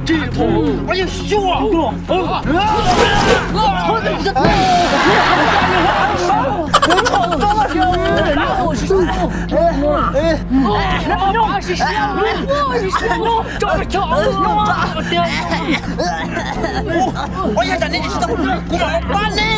Tsis tau, yog xyuas. Ua yog tsam nej tsis tau kuv mam pab nej.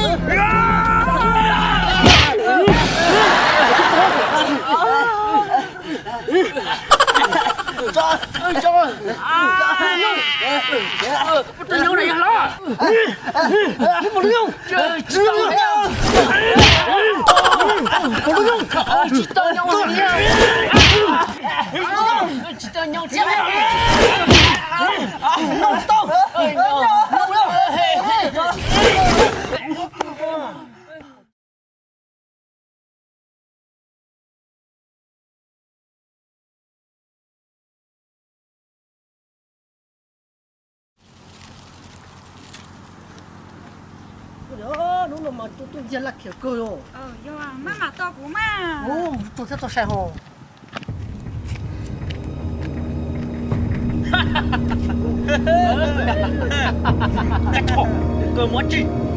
Hnub no mas tuaj tuaj ntxiag laj khiam kawg os. Yog, maj mam tos kuv mas. Tus thiab txog sai hos.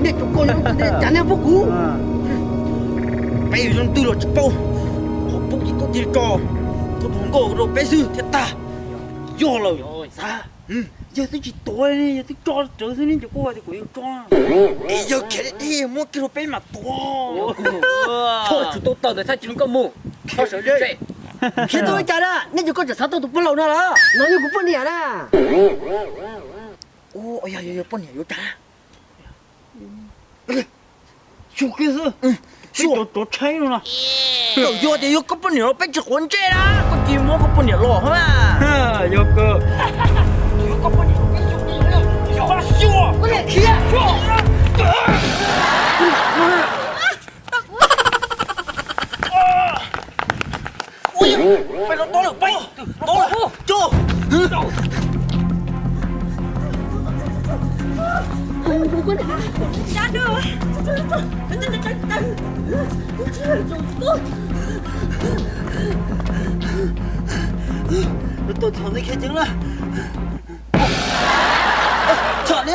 Nej cov ko cas nej pub kuv? Peb yog zoo twg los tsis paub, qhov pub ces koj cia li tso, koj tus hluas nkauj rau peb xwb thiaj tag. Yog lawm. Yog twb tsis tuav li, yog twb tso rawv xwb ne, ces kuv hais tias kuv yuav tso. Es yawg khiav deb deb muab kiag rau peb mam tuav. Thaum tsis tau tawm ntawm thaj chaw koj mus, koj sawv tsees. Sib tau li cas na, nej cov ko tseem xav tau tus poj laus no los? No yog kuv poj niam na. Yog, yog poj niam yuav cas? Xyuas kiag xwb, xyuas cov tshaib no na. Txawm yog tias yog koj poj niam los peb tsis quav ntsej na, koj cia li muab koj poj niam los na. Yog kawg. Yog koj poj niam los peb xyuas kiag, xyuas, xyuas. Ua, peb los tod lawm, peb tod lawm, coj. Tuaj txog ntawd khiav ceev na. Txhom li.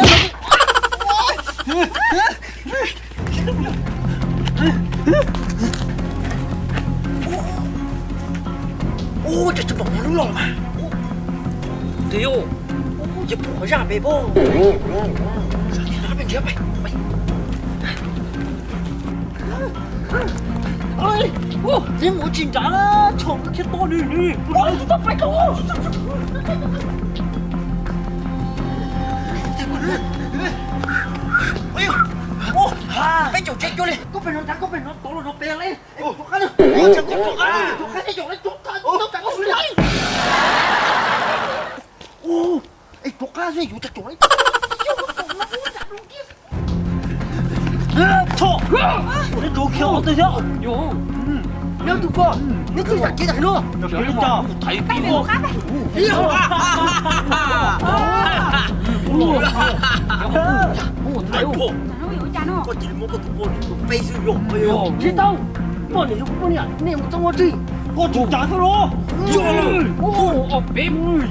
Ua, cas tsis pom lub los mas. Tus yau, yog pom qhov zaj pem pob. Tib mus tsis nrad, txhom khiav tod nws nws. Peb caum tsev cuag li, koj pem no nrad, koj pem no tod los no pem li. Rov qab, rov qab, rov qab, rov qab, rov qab. Ua, es rov qab xwb yuav tsis tau. Txhob, ua rau khiav qhov twg thiab. Neb tus ko, neb tsis zam kev tas no. Zam kev li cas? Tsis tau, poj niam yog kuv poj niam, nej mus txog ua tsi, koj tsis tsav xwb los? Yog, peb mus,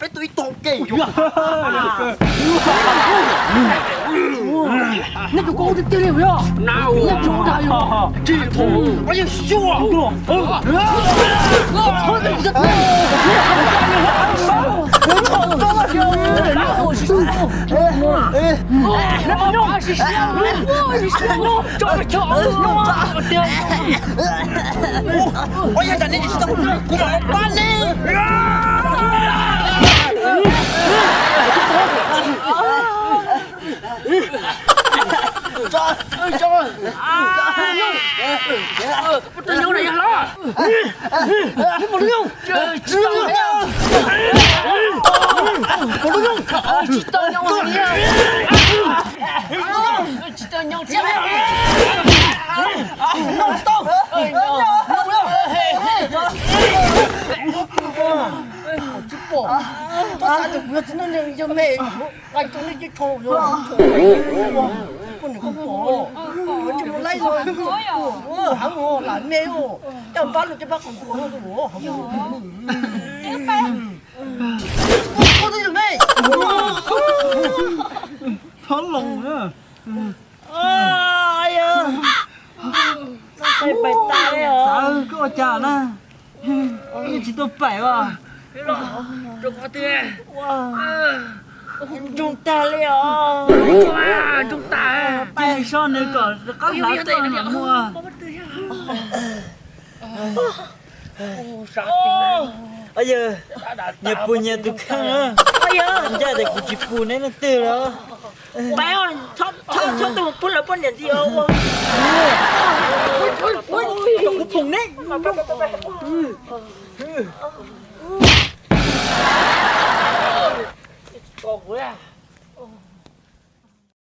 peb tua ib tog ke. Nej tus ko ua tiag tiag li yog? Nej tus ko dag yog? Tsis tau, pab yeej xyuas. Ua, yog tsam nej tsis tau kuv mam pab nej. Tsis pom, koj xav tias kuv yog txiv neej yog me, nqa cov nej cov tsho, koj niam koj pom, yuav tsis mus laij los, heev lam me, caj pab los caj pab qhov qhov no. Poob na. Yog, pais tas li os. Xav koj ua cas na? Yeej tsis tau pais os. Ntsoog tag li os. Ntsoog tag. Cia nws so nws kom rov qab hlav tuaj mas muaj. Yog, nyias puas nyias tus kheej na. Ncaj tias kuv tsis pum neb leej twg los. Pais, txhob tuaj mus pub lawv poj niam ntxiv os. Kuv pum neb. Kuv